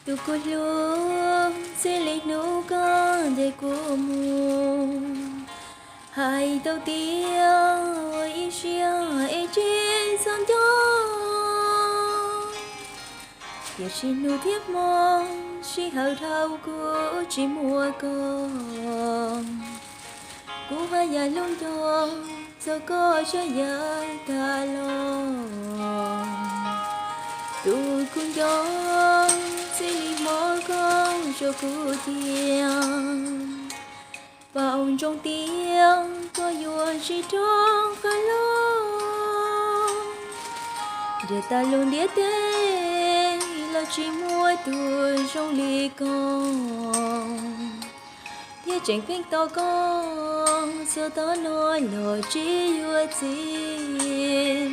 Tus kuv hlub, txij li hnub koj ntes kuv mus, hais tau tias ua ib siab es tsis txhob nco. Tiam sis hnub thiab hmo, sij hawm dhau kuv tsis muaj koj. Kuv haj yam hlub nco txog koj saib yav tag los. Tus kuv nco, txij li hmo koj tso kuv cia, paub ntsoov tias koj yuav tsis rov qab los. Nrhiav tag lub ntiaj teb los tsis muaj tus zoo li koj, thiab tseem pheej tos koj txog tav no los tsis yuav txim.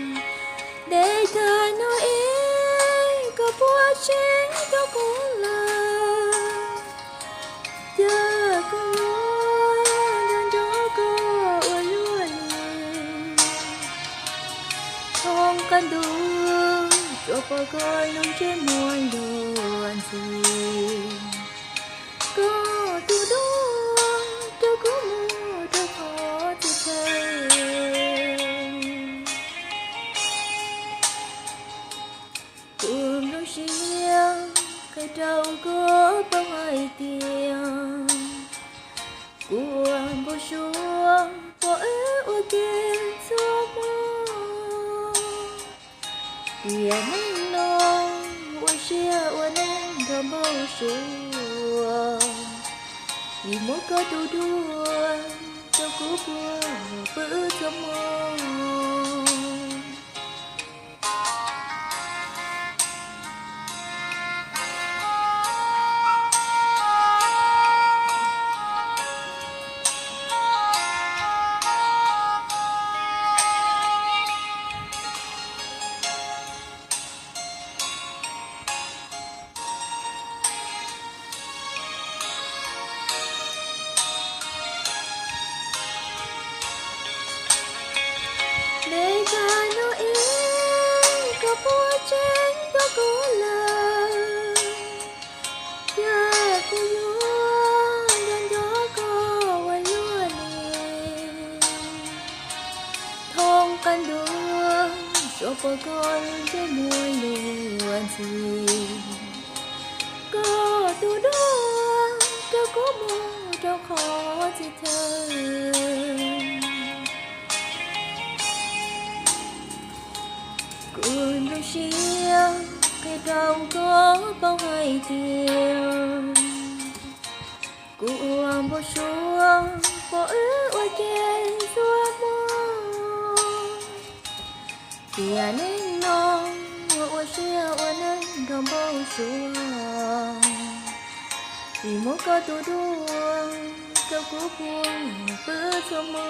Ntev tag no es koj puas tseem nco kuv lawm? Cas kuv yuav nco nco koj ua luaj li. Thoob qab ntuj, tsuas pom koj lub ntsej muag luag ntxhi. Koj tus duab rau kuv mus rau qhov txhia chaw. Kuv nplooj siab qhia rau koj paub hais tias kuv ua npau suav pom wb ua ke txhua hmo. Tiam neej no ua siab ua neej nrog npau suav, vim muab koj tus duab rau kuv puag pw txhua hmo. Ntev tag no es koj puas tseem nco kuv lawm? Cas kuv yuav nco nco koj ua luaj li. Thoob qab ntuj, tsuas pom koj lub ntsej muag luag ntxhi. Koj tus duab rau kuv mus rau qhov txhia chaw. Kuv nplooj siab qhia rau koj paub hais tias kuv ua npau suav pom wb ua ke txhua hmo. Tiam neej no ua siab ua neej nrog npau suav, vim muab koj tus duab rau kuv puag pw txhua hmo.